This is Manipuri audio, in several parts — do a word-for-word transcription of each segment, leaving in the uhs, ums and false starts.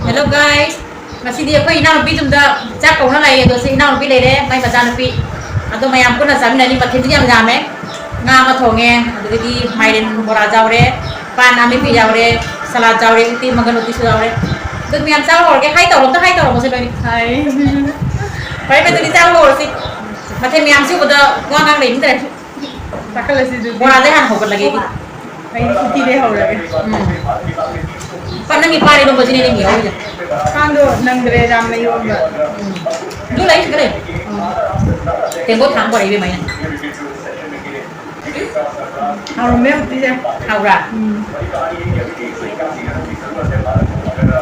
Hello guys, ꯉꯁꯤꯗꯤ ꯑꯩꯈꯣꯏ ꯏꯅꯥꯎꯅꯨꯄꯤ ꯌꯨꯝꯗ ꯆꯥꯛ ꯀꯧꯅ ꯂꯥꯛꯑꯦ꯫ ꯑꯗꯣ ꯁꯤ ꯏꯅꯥꯎꯅꯨꯄꯤ ꯂꯩꯔꯦ, ꯃꯥꯏ ꯃꯆꯥꯅꯨꯄꯤ꯫ ꯑꯗꯣ ꯃꯌꯥꯝ ꯄꯨꯟꯅ ꯆꯥꯃꯤꯟꯅꯅꯤ꯫ ꯃꯊꯦꯜꯗꯤ ꯌꯥꯝ ꯌꯥꯝꯃꯦ꯫ ꯉꯥ ꯑꯃ ꯊꯣꯡꯉꯦ, ꯑꯗꯨꯗꯒꯤꯗꯤ ꯃꯥꯏꯔꯦꯟ ꯕꯣꯔꯥ ꯌꯥꯎꯔꯦ, ꯄꯥꯟ ꯑꯃꯦꯠꯄꯤ ꯌꯥꯎꯔꯦ, ꯁꯂꯥꯗ ꯌꯥꯎꯔꯦ, ꯎꯇꯤ ꯃꯪꯒꯟ ꯎꯇꯤꯁꯨ ꯌꯥꯎꯔꯦ꯫ ꯑꯗꯨ ꯃꯌꯥꯝ ꯆꯥꯕ ꯍꯧꯔꯒꯦ꯫ ꯍꯥꯏ ꯇꯧꯔꯣ, ꯑꯝꯇ ꯍꯥꯏ ꯇꯧꯔꯣ, ꯃꯁꯤ ꯂꯣꯏꯅ꯫ ꯍꯥꯏ꯫ ꯐꯔꯦ, ꯐꯔꯦ, ꯑꯗꯨꯗꯤ ꯆꯥꯕ ꯍꯧꯔꯁꯤ꯫ ꯃꯊꯦꯜ ꯃꯌꯥꯝꯁꯤ ꯎꯕꯗ ꯋꯥ ꯉꯥꯡ ꯂꯩꯅꯤꯡꯗ꯭ꯔꯦ꯫ ꯆꯥꯈꯠꯂꯁꯤ ꯑꯗꯨꯗꯤ꯫ ꯕꯣꯔꯥꯗꯩ ꯍꯥꯟꯅ ꯍꯧꯒꯠꯂꯒꯦ ꯑꯩꯗꯤ꯫ ꯑꯩꯗꯤ ꯎꯇꯤꯗꯩ ꯍꯧꯔꯒꯦ꯫ ꯎꯝ꯫ ꯄꯥ, ꯅꯪꯒꯤ ꯄꯥꯟ ꯏꯔꯣꯝꯕꯁꯤꯅꯦ ꯑꯩꯅ ꯃꯤꯍꯧꯔꯤꯁꯦ꯫ ꯄꯥꯟꯗꯣ ꯅꯪꯗ꯭ꯔꯦ, ꯌꯥꯝꯅ ꯏꯔꯣꯝꯕ꯫ ꯎꯝ꯫ ꯑꯗꯨ ꯂꯩ, ꯁꯤꯗ ꯂꯩ꯫ ꯇꯦꯡꯀꯣꯠ ꯊꯥꯡ ꯄꯣꯔꯛꯏ, ꯏꯕꯦꯝꯃ, ꯑꯩꯅ꯫ ꯍꯥꯎꯔꯝꯃꯦ ꯎꯇꯤꯁꯦ꯫ ꯍꯥꯎꯕ꯭ꯔꯥ? ꯎꯝ꯫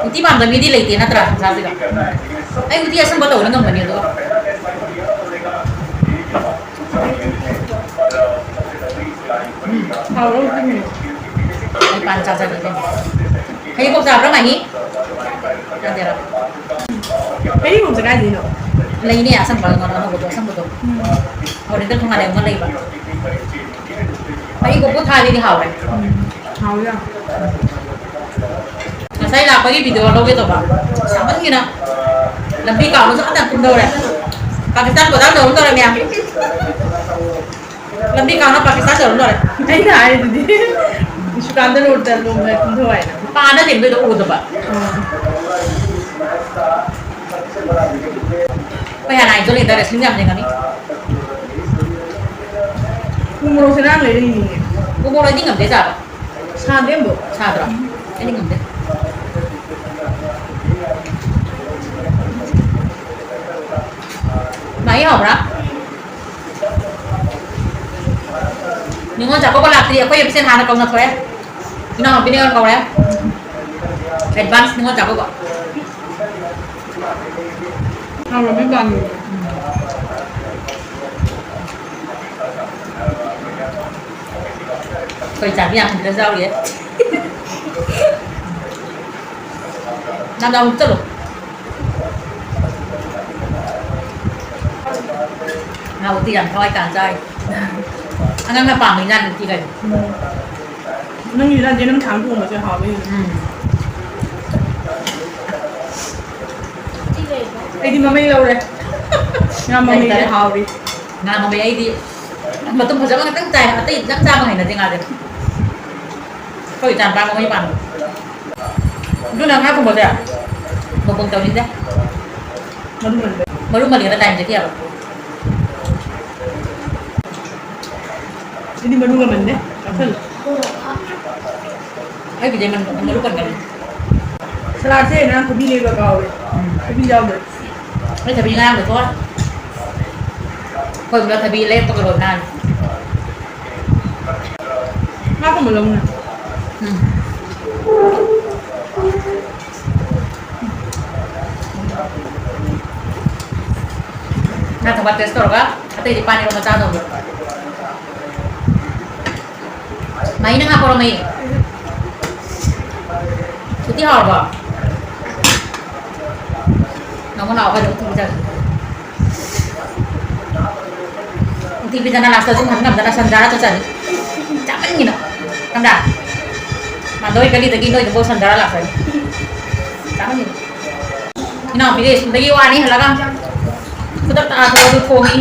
ꯎꯇꯤ ꯄꯥꯝꯗꯕ ꯃꯤꯗꯤ ꯂꯩꯇꯦ ꯅꯠꯇ꯭ꯔꯥ ꯁꯪꯁꯥꯔꯁꯤꯗ? ꯑꯩ ꯎꯇꯤ ꯑꯁꯪꯕ ꯇꯧꯕꯅ ꯉꯝꯕꯅꯤ ꯑꯗꯨꯒ꯫ ꯎꯝ꯫ ꯍꯥꯎꯔꯦ ꯎꯇꯤ꯫ ꯑꯩ ꯄꯥꯟ ꯆꯥꯖꯒꯦ꯫ ꯍꯩꯔꯤꯕꯣꯞ ꯆꯥꯕ꯭ꯔꯥ, ꯃꯥꯍꯤ? ꯆꯥꯗꯦꯔꯥ? ꯍꯩꯔꯤꯕꯣꯞꯁꯦ ꯀꯥꯏꯗꯩꯅꯣ? ꯂꯩꯅꯦ, ꯑꯁꯪꯕ, ꯑꯅꯧꯕꯗꯣ, ꯑꯁꯪꯕꯗꯣ꯫ ꯎꯝ꯫ ꯑꯣꯔꯦꯟꯗꯦꯜ ꯊꯣꯡꯒꯥꯟꯗ ꯑꯃ ꯂꯩꯕ꯫ ꯍꯩꯔꯤꯕꯣꯞꯄꯨ ꯊꯥꯔꯗꯤ ꯍꯥꯎꯔꯦ꯫ ꯎꯝ꯫ ꯍꯥꯎꯋꯤ ꯌꯥꯝ꯫ ꯉꯁꯥꯏ ꯂꯥꯛꯄꯒꯤ ꯚꯤꯗꯤꯑꯣ ꯂꯧꯒꯦ ꯇꯧꯕ꯫ ꯁꯥꯃꯟꯒꯤꯅ ꯂꯝꯕꯤ ꯀꯥꯎꯅꯁꯨ ꯐꯖꯅ ꯀꯨꯝꯗꯧꯔꯦ꯫ ꯄꯥꯀꯤꯁꯇꯥꯟ ꯕꯣꯔꯗꯔ ꯌꯧꯔꯝꯗꯧꯔꯦ ꯃꯌꯥꯝ꯫ ꯂꯝꯕꯤ ꯀꯥꯎꯅ ꯄꯥꯀꯤꯁꯇꯥꯟ ꯌꯧꯔꯝꯗꯧꯔꯦ꯫ ꯑꯩꯅ ꯍꯥꯏꯗꯨꯗꯤ ꯁꯨꯀꯥꯟꯗ ꯔꯣꯗꯇ ꯂꯣꯝꯗ ꯀꯨꯝꯊꯧ ꯍꯥꯏꯅ꯫ ꯄꯥꯅ ꯊꯦꯡꯗꯣꯏꯗꯣ ꯎꯗꯕ꯫ ꯑꯥ꯫ ꯑꯩꯈꯣꯏ ꯍꯥꯟꯅ ꯍꯥꯏꯗꯣ ꯂꯩꯇꯥꯔꯦ, ꯁꯤꯡ ꯌꯥꯝ ꯂꯦꯡꯒꯅꯤ꯫ ꯎ ꯃꯣꯔꯣꯛꯁꯦ ꯉꯔꯥꯡ ꯂꯩꯔꯛꯏꯅꯦ꯫ ꯎ ꯃꯣꯔꯣꯛ ꯑꯩꯗꯤ ꯉꯝꯗꯦ ꯆꯥꯕ꯫ ꯁꯥꯗꯦ ꯑꯃꯨꯛ꯫ ꯁꯥꯗ꯭ꯔꯣ? ꯑꯩꯗꯤ ꯉꯝꯗꯦ꯫ ꯃꯍꯤ ꯍꯥꯎꯕ꯭ꯔꯥ? ꯅꯤꯉꯣꯜ ꯆꯥꯛꯀꯧꯕ ꯂꯥꯛꯇ꯭ꯔꯤ꯫ ꯑꯩꯈꯣꯏ ꯑꯦꯞꯁꯦꯟ ꯍꯥꯟꯅ ꯀꯧꯅ ꯊꯣꯛꯑꯦ꯫ ꯏꯅꯥꯎꯅꯨꯄꯤꯅ ꯀꯧꯔꯦ꯫ ꯑꯦꯗꯚꯥꯟꯁ ꯅꯤꯉꯣꯜ ꯆꯥꯛꯀꯧꯕ꯫ ꯍꯥꯎꯔꯝꯃꯤ ꯄꯥꯟꯒꯤꯗꯣ꯫ ꯑꯩꯈꯣꯏ ꯆꯥꯕꯤ ꯌꯥꯝ ꯍꯟꯗ꯭ꯔ ꯆꯥꯎꯔꯤꯌꯦ꯫ ꯅꯪ ꯑꯃꯨꯛ ꯆꯠꯂꯣ꯫ ꯉꯥ ꯎꯇꯤ ꯌꯥꯝ ꯊꯋꯥꯏ ꯇꯥꯅ ꯆꯥꯔꯤ꯫ ꯑꯉꯥꯡꯅ ꯄꯥꯝꯕ ꯏꯟꯖꯥꯡ ꯎꯇꯤ ꯀꯩꯅꯣ꯫ ꯎꯝ꯫ ꯅꯪꯒꯤ ꯏꯟꯖꯥꯡꯁꯦ ꯅꯪ ꯊꯥꯡ ꯊꯣꯡꯕꯁꯦ ꯍꯥꯎꯋꯦ꯫ ꯎꯝ꯫ ꯑꯩꯗꯤ ꯃꯃꯩ ꯂꯧꯔꯦ꯫ ꯉꯥ ꯃꯃꯩꯗꯤ ꯍꯥꯏꯇꯥꯔꯦ꯫ ꯍꯥꯎꯔꯤ꯫ ꯉꯥ ꯃꯃꯩ ꯑꯩꯗꯤ ꯃꯇꯨꯝ ꯐꯖꯕ ꯉꯥꯛꯇꯪ ꯆꯥꯏ, ꯑꯇꯩ ꯌꯥꯝ ꯆꯥꯕ ꯍꯩꯅꯗꯦ ꯉꯥꯁꯦ꯫ ꯑꯩꯈꯣꯏ ꯏꯆꯥ ꯅꯨꯄꯥ ꯃꯃꯩ ꯄꯥꯝꯕ꯫ ꯑꯗꯨꯅ ꯉꯥ ꯊꯣꯡꯕꯁꯦ ꯃꯄꯨꯝ ꯇꯧꯅꯤꯡꯗꯦ꯫ ꯃꯔꯨ ꯃꯔꯨ꯫ ꯃꯔꯨ ꯃꯜꯂꯤꯉꯩꯗ ꯇꯥꯏꯝ ꯆꯠꯈꯤ ꯍꯥꯏꯕ꯫ ꯑꯩꯗꯤ ꯃꯔꯨ ꯃꯃꯟꯗꯦ꯫ ꯆꯥꯁꯜꯂꯨ꯫ ꯑꯩꯒꯤꯗꯤ ꯃꯔꯨ ꯃꯔꯨ ꯄꯟꯒꯅꯤ꯫ ꯁꯂꯥꯗꯁꯦ ꯉꯔꯥꯡ ꯊꯕꯤ ꯂꯩꯕ ꯀꯥꯎꯔꯦ꯫ ꯎꯝ꯫ ꯊꯕꯤ ꯌꯥꯎꯗ꯭ꯔꯦ꯫ ꯑꯩ ꯊꯕꯤ ꯉꯔꯥꯡꯗꯣ ꯊꯣꯛꯑꯣꯏ꯫ ꯑꯩꯈꯣꯏ ꯄꯨꯂꯞ ꯊꯕꯤ ꯂꯩꯔꯛꯄꯒ ꯂꯣꯏ ꯃꯥꯜꯂꯦ꯫ ꯉꯥ ꯊꯣꯡꯕ ꯂꯧꯅ꯫ ꯎꯝ꯫ ꯉꯥ ꯊꯣꯡꯕ ꯇꯦꯁ ꯇꯧꯔꯒ ꯑꯇꯩꯗꯤ ꯄꯥꯟ ꯏꯔꯣꯟꯕ ꯆꯥꯗꯧꯕ꯫ ꯃꯍꯤ ꯅꯪ ꯍꯥꯞꯄꯔꯣ ꯃꯍꯤ? ꯎꯇꯤ ꯍꯥꯎꯔꯕꯣ? ꯅꯪꯉꯣꯟ ꯂꯥꯛꯑꯣ, ꯑꯩꯈꯣꯏꯗ ꯎꯇꯤ ꯄꯤꯖꯒꯦ꯫ ꯎꯇꯤ ꯄꯤꯖꯅ ꯂꯥꯁꯇ ꯑꯗꯨꯝ ꯍꯟ ꯉꯝꯗꯅ ꯁꯟ ꯆꯥꯔ ꯆꯠꯆꯅꯤ꯫ ꯆꯥꯃꯟꯒꯤꯅ꯫ ꯈꯪꯕ꯭ꯔꯥ? ꯃꯥꯟꯗꯣꯏ ꯒꯂꯤꯗꯒꯤ ꯅꯣꯏꯗꯐꯥꯎ ꯁꯟ ꯆꯥꯔ ꯂꯥꯛꯆꯅꯤ꯫ ꯆꯥꯃꯟꯒꯤꯅ꯫ ꯏꯅꯥꯎꯄꯤꯗꯤ ꯁ꯭ꯀꯨꯜꯗꯒꯤ ꯋꯥꯅꯤ ꯍꯜꯂꯒ ꯈꯨꯗꯛꯇ ꯑꯥ ꯊꯣꯡꯉꯁꯨ ꯊꯣꯡꯉꯤ꯫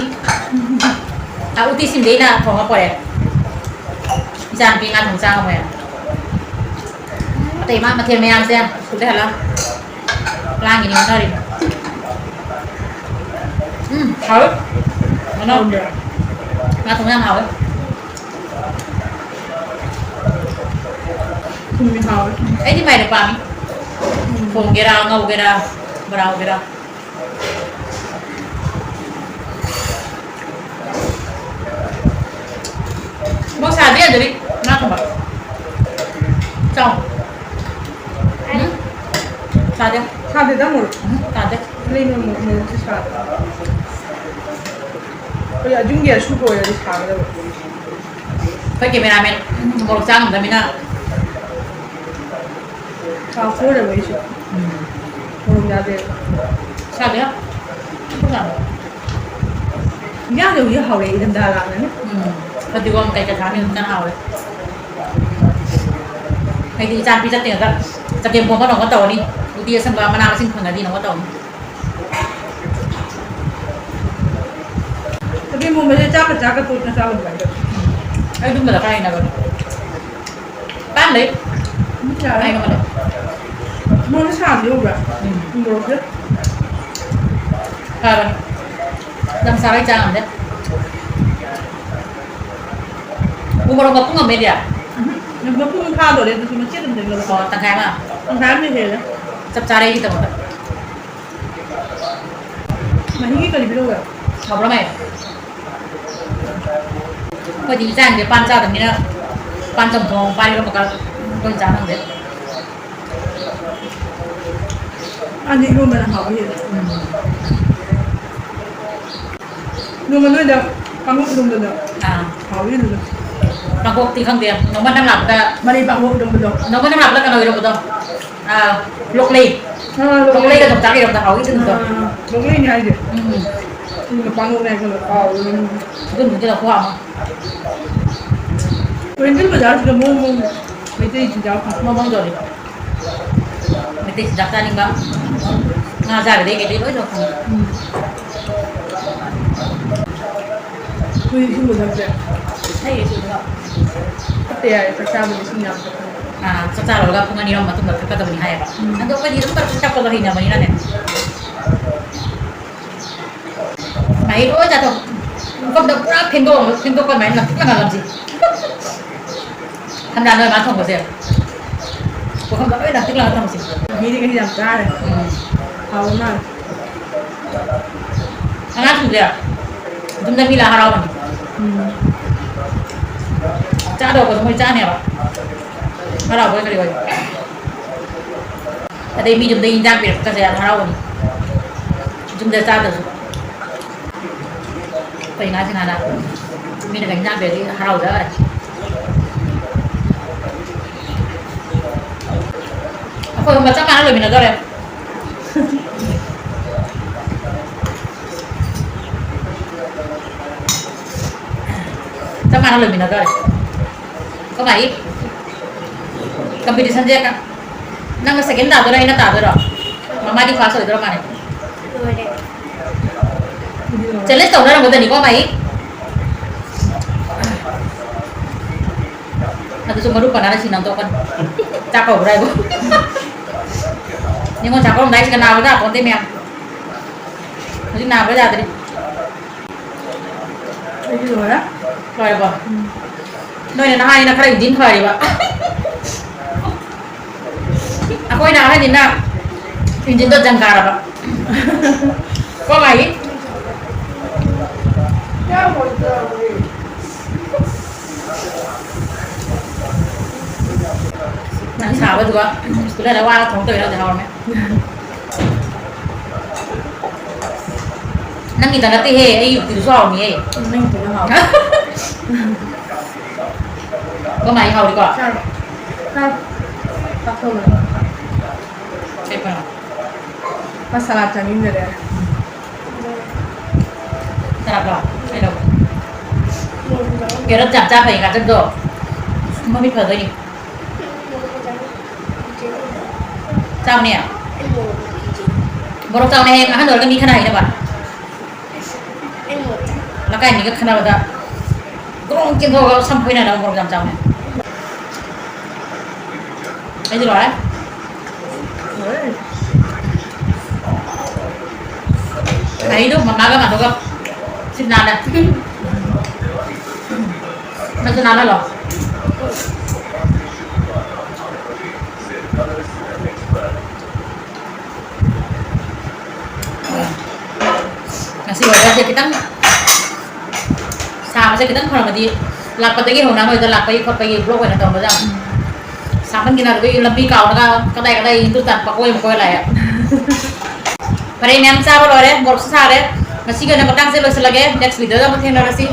ꯑꯥ ꯎꯇꯤ ꯁꯤꯝꯗꯤ ꯑꯩꯅ ꯊꯣꯡꯉ ꯄꯣꯔꯛꯑꯦ꯫ ꯏꯆꯥꯅꯨꯄꯤ ꯉꯥ ꯊꯣꯡ ꯆꯥ ꯉꯝꯃꯣꯏ꯫ ꯑꯇꯩ ꯃꯥ ꯃꯊꯦꯜ ꯃꯌꯥꯝꯁꯦ ꯁ꯭ꯀꯨꯜꯗ ꯍꯜꯂ ꯂꯥꯡꯉꯤꯅꯤ ꯍꯣꯠꯅꯔꯤꯕ꯫ ꯎꯝ, ꯍꯥꯎꯋꯦ꯫ ꯃꯅꯥꯎ꯫ ꯍꯥꯎꯕ꯭ꯔꯥ? ꯉꯥ ꯊꯣꯡ ꯌꯥꯝ ꯍꯥꯎꯋꯦ꯫ ꯊꯨꯝꯗꯤ ꯍꯥꯎꯋꯦ꯫ ꯑꯩꯗꯤ ꯃꯥꯏꯔꯦꯟ ꯄꯥꯝꯃꯤ꯫ ꯎꯝ꯫ ꯊꯣꯡꯒꯦꯔꯥ, ꯉꯧꯒꯦꯔꯥ, ꯕꯣꯔꯥ ꯍꯧꯒꯦꯔꯥ꯫ ꯃꯣꯔꯣꯛ ꯁꯥꯗꯦ ꯑꯗꯨꯗꯤ ꯉꯥ ꯊꯣꯡꯕ꯫ ꯆꯥꯎ꯫ ꯎꯝ? ꯁꯥꯗꯦ꯫ ꯁꯥꯗꯦꯗ ꯃꯣꯔꯣꯛ꯫ ꯎꯝ, ꯁꯥꯗꯦ꯫ ꯂꯩꯕ ꯃꯣꯔꯣꯛ, ꯃꯣꯔꯣꯛꯁꯦ ꯁꯥꯗꯦ꯫ ꯑꯩꯈꯣꯏ ꯑꯖꯨꯝꯒꯤ ꯑꯁꯨꯕ ꯑꯣꯏꯔꯗꯤ ꯁꯥꯒꯗꯕ꯫ ꯑꯩꯈꯣꯏ cameraman ꯃꯣꯔꯣꯛ ꯆꯥ ꯉꯝꯗꯕꯅꯤꯅ꯫ ꯀꯥꯎꯊꯣꯛꯎꯔꯦꯕ ꯑꯩꯁꯨ꯫ ꯎꯝ꯫ ꯃꯣꯔꯣꯛ ꯌꯥꯗꯦ꯫ ꯁꯥꯗꯦ꯫ ꯁꯨꯝ ꯁꯥꯗꯦ꯫ ꯏꯟꯖꯥꯡꯗꯤ ꯍꯧꯖꯤꯛ ꯍꯥꯎꯔꯦ, ꯏꯪꯊꯝꯊꯥ ꯂꯥꯛꯑꯕꯅꯤꯅ꯫ ꯎꯝ꯫ ꯐꯗꯤꯒꯣꯝ ꯀꯩꯀꯥ ꯊꯥꯛꯑꯒ ꯐꯖꯅ ꯍꯥꯎꯔꯦ꯫ ꯑꯩꯗꯤ ꯏꯆꯥ ꯅꯨꯄꯤ ꯆꯠꯇ꯭ꯔꯤꯉꯩꯗ ꯆꯒꯦꯝꯄꯣꯝꯕ ꯅꯣꯡꯃ ꯇꯧꯔꯅꯤ꯫ ꯎꯇꯤ ꯑꯁꯪꯕ ꯃꯅꯥ ꯃꯁꯤꯡ ꯐꯪꯉꯗꯤ ꯅꯣꯡꯃ ꯇꯧꯔꯅꯤ꯫ ꯌꯦꯟ ꯊꯣꯡꯕꯁꯦ ꯆꯥꯛꯀ ꯆꯥꯛꯀ ꯇꯣꯠꯅ ꯆꯥꯕ ꯑꯗꯨꯃꯥꯏꯅ ꯇꯧꯋꯤ꯫ ꯑꯩ ꯑꯗꯨꯝꯕꯗ ꯈꯔ ꯍꯩꯅꯕꯅꯦ꯫ ꯄꯥꯟ ꯂꯩ꯫ ꯎꯝ, ꯌꯥꯔꯦ꯫ ꯑꯩ ꯅꯉꯣꯟꯗ꯫ ꯃꯣꯔꯣꯛ ꯁꯥꯕꯗꯤ ꯎꯕ꯭ꯔꯥ? ꯎꯝ꯫ ꯎ ꯃꯣꯔꯣꯛꯁꯦ꯫ ꯐꯔꯦ꯫ ꯌꯥꯝ ꯁꯥꯕꯩ ꯆꯥ ꯉꯝꯗꯦ꯫ ꯎ ꯃꯣꯔꯣꯛ ꯃꯄꯨꯝ ꯑꯃ ꯏꯕꯦꯝꯃ? ꯎꯝ꯫ ꯃꯄꯨꯝ ꯐꯥꯗꯣꯔꯦ, ꯑꯗꯨꯁꯨ ꯃꯆꯦꯠ ꯑꯃꯗꯪ ꯂꯧꯔꯣ꯫ ꯑꯣ, ꯇꯪꯈꯥꯏ ꯑꯃ? ꯇꯪꯈꯥꯏ ꯑꯃ ꯍꯦꯜꯂꯦ꯫ ꯆꯞ ꯆꯥꯔꯦ ꯑꯩꯒꯤꯗꯃꯛꯇ꯫ ꯃꯍꯤꯒꯤ ꯀꯔꯤ ꯄꯤꯔꯛꯎꯔꯥ? ꯍꯥꯎꯕ꯭ꯔꯥ ꯃꯥꯏ? ꯑꯩꯈꯣꯏꯗꯤ ꯏꯆꯥꯁꯤꯡꯁꯦ ꯄꯥꯟ ꯆꯥꯗꯕꯅꯤꯅ ꯄꯥꯟ ꯆꯝꯊꯣꯡ, ꯄꯥꯟ ꯏꯔꯣꯟꯕꯒ ꯑꯩꯈꯣꯏ ꯆꯥ ꯐꯪꯗꯦ꯫ ꯄꯥꯟꯗꯤ ꯏꯔꯣꯟꯕꯅ ꯍꯥꯎꯕ ꯍꯦꯜꯂꯦ꯫ ꯎꯝ꯫ ꯅꯣꯡꯃ ꯅꯣꯏꯗ ꯀꯥꯡꯍꯧ ꯏꯔꯣꯟꯕꯗꯣ ꯑꯥ꯫ ꯍꯥꯎꯕ ꯍꯦꯜꯂꯦ꯫ ꯀꯥꯡꯄꯣꯛꯇꯤ ꯈꯪꯗꯦ꯫ ꯅꯣꯡꯃ ꯅꯪ ꯂꯥꯛꯄꯗ ꯃꯔꯤ ꯀꯥꯡꯍꯧ ꯏꯔꯣꯟꯕꯗꯣ꯫ ꯅꯣꯡꯃ ꯅꯪ ꯂꯥꯛꯄꯗ ꯀꯩꯅꯣ ꯏꯔꯣꯟꯕꯗꯣ꯫ ꯑꯥ, ꯂꯣꯛꯂꯩ꯫ ꯑꯥ, ꯂꯣꯛꯂꯩ꯫ ꯂꯣꯛꯂꯩꯒ ꯌꯣꯡꯆꯥꯛꯀ ꯏꯔꯣꯟꯕꯗꯣ ꯍꯥꯎꯋꯤ ꯑꯗꯨ ꯅꯨꯃꯤꯠꯇꯣ꯫ ꯑꯥ, ꯂꯣꯛꯂꯩꯅꯦ ꯍꯥꯏꯁꯦ꯫ ꯎꯝ꯫ ꯎꯝ, ꯄꯥꯡꯉꯧꯅꯦ ꯍꯥꯏꯁꯦ ꯍꯥꯎꯋꯤ꯫ ꯑꯗꯨ ꯅꯨꯃꯤꯠꯇꯨꯅ ꯈꯨꯍꯥꯎ ꯑꯃ꯫ ꯑꯣꯔꯦꯟꯇꯦꯜ ꯕꯖꯥꯔꯁꯤꯗ ꯃꯑꯣꯡ ꯃꯑꯣꯡ ꯃꯩꯇꯩ ꯆꯤꯟꯖꯥꯛ ꯐꯪ-, ꯃꯑꯣꯡ ꯃꯑꯣꯡ ꯇꯧꯔꯤ꯫ ꯃꯩꯇꯩ ꯆꯤꯟꯖꯥꯛ ꯆꯥꯅꯤꯡꯕ, ꯉꯥ ꯆꯥꯕꯗꯩ ꯀꯩꯗꯩ ꯂꯣꯏ ꯂꯧ ꯐꯪꯉꯤ꯫ ꯎꯝ꯫ ꯍꯨꯏ ꯏꯁꯤꯡ ꯃꯨꯜꯂꯝꯗ꯭ꯔꯦ꯫ ꯍꯩ ꯏꯁꯤꯡꯗꯣ꯫ ꯐꯠꯇꯦ ꯍꯥꯏꯌꯦ, ꯆꯥꯛ ꯆꯥꯕꯗ ꯏꯁꯤꯡ ꯌꯥꯝ ꯊꯛꯀꯅꯨ꯫ ꯑꯥ, ꯆꯥꯛ ꯆꯥ ꯂꯣꯏꯔꯒ ꯄꯨꯡ ꯑꯅꯤ ꯑꯍꯨꯝ ꯃꯇꯨꯡꯗ ꯊꯛꯀꯗꯕꯅꯤ ꯍꯥꯏꯌꯦꯕ꯫ ꯎꯝ꯫ ꯑꯗꯣ ꯑꯩꯈꯣꯏꯗꯤ ꯑꯗꯨꯝ ꯇꯞ ꯇꯞ ꯇꯞꯄꯗꯣ ꯍꯩꯅꯕꯅꯤꯅꯅꯦ꯫ ꯃꯍꯤ ꯂꯣꯏ ꯆꯥꯊꯣꯛ-, ꯄꯨꯈꯝꯗ ꯄꯨꯔꯥ ꯐꯦꯡꯗꯣꯛ-, ꯐꯦꯡꯗꯣꯛꯄ ꯑꯗꯨꯃꯥꯏꯅ ꯂꯪꯇ꯭ꯔꯤꯛ ꯂꯪꯍꯜꯂꯝꯁꯤ꯫ ꯈꯪꯕ꯭ꯔꯥ ꯅꯣꯏ ꯃꯥ ꯊꯣꯡꯕꯁꯦ? ꯄꯨꯈꯝꯗ ꯂꯣꯏ ꯂꯪꯇ꯭ꯔꯤꯛ ꯂꯪꯉ ꯊꯝꯃꯁꯤ꯫ ꯃꯍꯤꯗꯤ ꯀꯩꯁꯨ ꯌꯥꯝ ꯆꯥꯔꯦ꯫ ꯎꯝ꯫ ꯍꯥꯎꯕ ꯃꯥꯜꯂꯦ꯫ ꯑꯉꯥꯡꯁꯤꯡꯁꯦ ꯌꯨꯝꯗ ꯃꯤ ꯂꯥꯛ ꯍꯔꯥꯎꯕꯅꯤ꯫ ꯎꯝ꯫ ꯆꯥꯗꯧꯕꯁꯨ ꯃꯣꯏ ꯆꯥꯅꯦꯕ꯫ ꯍꯔꯥꯎꯕꯣꯏ ꯀꯔꯤ ꯑꯣꯏ꯫ ꯑꯗꯩ ꯃꯤ ꯌꯨꯝꯗ ꯏꯟꯖꯥꯡ ꯄꯤꯔꯛꯄꯁꯦ ꯌꯥꯝ ꯍꯔꯥꯎꯕꯅꯤ꯫ ꯌꯨꯝꯗ ꯆꯥꯗ꯭ꯔꯁꯨ꯫ ꯑꯩꯈꯣꯏ ꯉꯥꯁꯤ ꯉꯥꯅ ꯃꯤꯅ ꯀꯩ ꯏꯟꯖꯥꯡ ꯄꯤꯔꯗꯤ ꯍꯔꯥꯎꯖꯈ꯭ꯔꯦ꯫ ꯑꯩꯈꯣꯏ ꯑꯍꯨꯝ ꯆꯞ ꯃꯥꯟꯅ ꯂꯣꯏꯃꯤꯟꯅꯗꯧꯔꯦ꯫ ꯆꯞ ꯃꯥꯟꯅ ꯂꯣꯏꯃꯤꯟꯅꯗꯧꯔꯦ꯫ ꯑꯩꯈꯣꯏ ꯃꯥꯒꯤ competitionꯁꯦ ꯀ-, ꯅꯪꯅ second ꯇꯥꯗꯣꯏꯔꯣ, ꯑꯩꯅ ꯇꯥꯗꯣꯏꯔꯣ? ꯃꯃꯥꯗꯤ first ꯑꯣꯏꯗꯣꯏꯔꯣ ꯃꯥꯅꯦ? ꯂꯣꯏꯔꯦ꯫ Challenge ꯇꯧꯅꯔꯝꯒꯗꯅꯤꯀꯣ ꯃꯥꯏ꯫ ꯑꯗꯨꯁꯨ ꯃꯔꯨꯞ ꯀꯅꯥꯅ ꯁꯤꯟꯅ ꯇꯣꯛꯀꯅꯤ? ꯆꯥꯛ ꯀꯧꯕ꯭ꯔꯥ ꯍꯥꯏꯕꯨ? ꯅꯤꯉꯣꯜ ꯆꯥꯛꯀꯧꯔꯝꯗꯥꯏꯁꯤꯒ ꯅꯥꯕ ꯇꯥꯄꯣꯟꯇꯦ ꯃꯌꯥꯝ꯫ ꯍꯧꯖꯤꯛ ꯅꯥꯕ ꯌꯥꯗ꯭ꯔꯤ꯫ ꯑꯩꯗꯤ ꯂꯣꯏꯔꯦ꯫ ꯂꯣꯏꯔꯕꯣ? ꯎꯝ꯫ ꯅꯣꯏꯅ ꯅꯍꯥꯅꯤꯅ ꯈꯔ ꯏꯟꯖꯤꯟ ꯐꯔꯤꯕ꯫ ꯑꯩꯈꯣꯏꯅ ꯑꯍꯟꯅꯤꯅ ꯏꯟꯖꯤꯟꯗꯣ ꯖꯪ ꯀꯥꯔꯕ꯫ ꯀꯣ ꯃꯥꯍꯤ? ꯅꯪ ꯁꯥꯕꯗꯨꯒ ꯁ꯭ꯀꯨꯜꯗ ꯋꯥꯔ ꯊꯣꯡ ꯇꯧꯔꯤꯔꯣ? ꯍꯥꯎꯔꯝꯃꯦ꯫ ꯅꯪꯒꯤꯗ ꯅꯠꯇꯦꯍꯦ, ꯑꯩ ꯌꯨꯇꯤꯗꯨꯁꯨ ꯍꯥꯎꯅꯤꯍꯦ꯫ ꯅꯪꯒꯤꯗꯨꯅ ꯍꯥꯎ꯫ ꯀꯃꯥꯏꯅ ꯍꯥꯎꯔꯤꯀꯣ? ꯆꯥꯔꯣ꯫ ꯆꯥꯔꯣ꯫ ꯆꯥꯊꯣꯛꯑꯣ꯫ ꯀꯩ ꯄꯥꯎ? ꯃꯁꯥꯂꯥ ꯆꯥꯅꯤꯡꯗꯔꯦ꯫ ꯆꯥꯕ꯭ꯔꯣ? ꯀꯩꯗꯧꯕ? ꯀꯦꯔꯣꯠ ꯌꯥꯝ ꯆꯥ ꯐꯩ, ꯉꯥꯆꯛꯗꯣ꯫ ꯃꯃꯤꯠ ꯐꯗꯣꯏꯅꯤ꯫ ꯆꯥꯎꯅꯦ꯫ ꯃꯣꯔꯣꯛ ꯆꯥꯎꯅꯦ, ꯍꯌꯦꯡ ꯑꯍꯟ ꯑꯣꯏꯔꯒ ꯃꯤ ꯈꯠꯅ ꯍꯩꯅꯕ꯫ ꯂꯩꯀꯥꯏ ꯃꯤꯒ ꯈꯠꯅꯕꯗ ꯒ꯭ꯔꯣꯡ ꯆꯦꯟꯊꯣꯛꯑꯒ ꯁꯝ ꯐꯣꯏꯅꯅꯕ ꯃꯣꯔꯣꯛ ꯌꯥꯝ ꯆꯥꯎꯅꯦ꯫ ꯑꯩꯗꯤ ꯂꯣꯏꯔꯦ꯫ ꯂꯣꯏꯔꯦ꯫ ꯉꯥꯔꯤꯗꯣ ꯃꯃꯥꯒ ꯃꯥꯗꯨꯒ ꯁꯤꯠ ꯅꯥꯜꯂꯦ꯫ ꯅꯪꯁꯨ ꯅꯥꯜꯍꯜꯂꯣ꯫ ꯉꯁꯤ weatherꯁꯦ ꯈꯤꯇꯪ ꯁꯥꯕꯁꯦ ꯈꯤꯇꯪ ꯐꯔꯝꯃꯗꯤ, ꯂꯥꯛꯄꯗꯒꯤ ꯍꯧꯅ ꯅꯣꯏꯗ ꯂꯥꯛꯄꯒꯤ ꯈꯣꯠꯄꯒꯤ vlog ꯑꯣꯏꯅ ꯇꯧꯕꯗ ꯁꯥꯃꯟꯒꯤꯅ ꯑꯗꯨꯒꯤ ꯂꯝꯕꯤ ꯀꯥꯎꯔꯒ ꯀꯗꯥꯏ ꯀꯗꯥꯏ ꯍꯤꯟꯗꯨꯁꯇꯥꯟ ꯄꯀꯣꯏ ꯃꯀꯣꯏ ꯂꯥꯛꯑꯦ꯫ ꯐꯔꯦ ꯃꯌꯥꯝ, ꯆꯥꯕ ꯂꯣꯏꯔꯦ, ꯃꯣꯔꯣꯛꯁꯨ ꯁꯥꯔꯦ꯫ ꯉꯁꯤꯒꯤ ꯑꯣꯏꯅ ꯃꯇꯥꯡꯁꯦ ꯂꯣꯏꯁꯤꯜꯂꯒꯦ꯫ Next videoꯗ ꯑꯃꯨꯛ ꯊꯦꯡꯅꯔꯁꯤ꯫